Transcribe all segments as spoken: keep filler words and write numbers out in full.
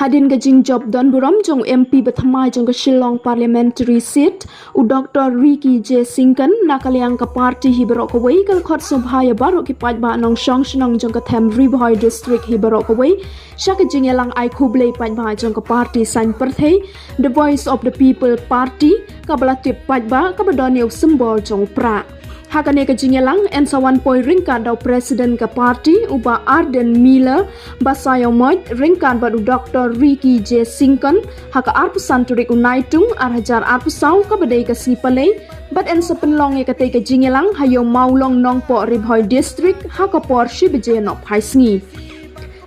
Hadien ka jingjop don burom jong u M P ba thymmai jong ka Shillong Parliamentary Seat, u Doctor Ricky J Syngkon, na ka liang ka party hi baroh kawei ka la khot sngewbha ïa baroh ki paidbah nongshong shnong jong ka them Ri Bhoi District hi baroh kawei sha ka jingïalang ai khublei paidbah jong ka party saiñ pyrthei, The Voice of the People Party, kaba la tip paidbah, kaba don ïa u symbol jong u prah. Ha kane ka jingïalang yn sa wan poi ryngkat da u President ka party, u Bah Ardent Miller Basaiawmoit, ryngkat bad u Doctor Ricky J Syngkon, ha ka arphew san tarik u Naitung, ar hajar arphew saw, kaba dei ka sngi Palei, bad yn sa pynlong ïa katei ka jingïalang ha Ïew Mawlong Nongpoh, Ri Bhoi District, ha ka por shi baje nohphai sngi.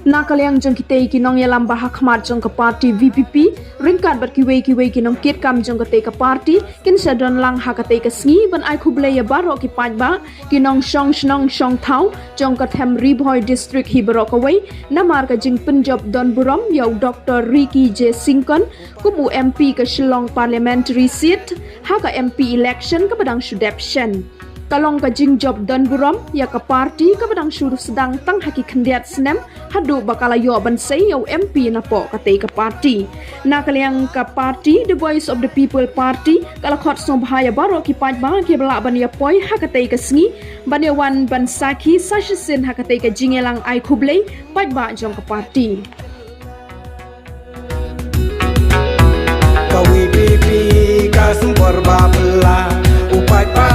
Na ka liang jong kitei ki nongïalam ba ha khmat jong ka party V P P, ryngkat bad kiwei kiwei ki nongkitkam jong katei ka party, kin sa don lang ha katei ka sngi ban ai khublei ïa baroh ki paidbah, ki nongshong shnong shong thaw jong ka them Ri Bhoi District hi baroh kawei, namar ka jingpynjop don burom ïa u Doctor Ricky J Syngkon kum u M P ka Shillong Parliamentary Seat ha ka M P election kaba dang shu dep shen. Ka long ka jingjop don burom ïa ka party kaba dang shu sdang tang ha ki khyndiat snem, haduh ba ka la ïoh ban sei ïa u M P napoh katei ka party. Na ka liang ka party, The Voice of the People Party, ka la khot sngewbha ïa baroh ki paidbah kiba lah ban ïa poi ha katei ka sngi, ban ïa wan ban sakhi sa shisien ha katei ka jingïalang ai khublei paidbah jong ka party. Ka V P P ka symbol ba phylla, u paidbah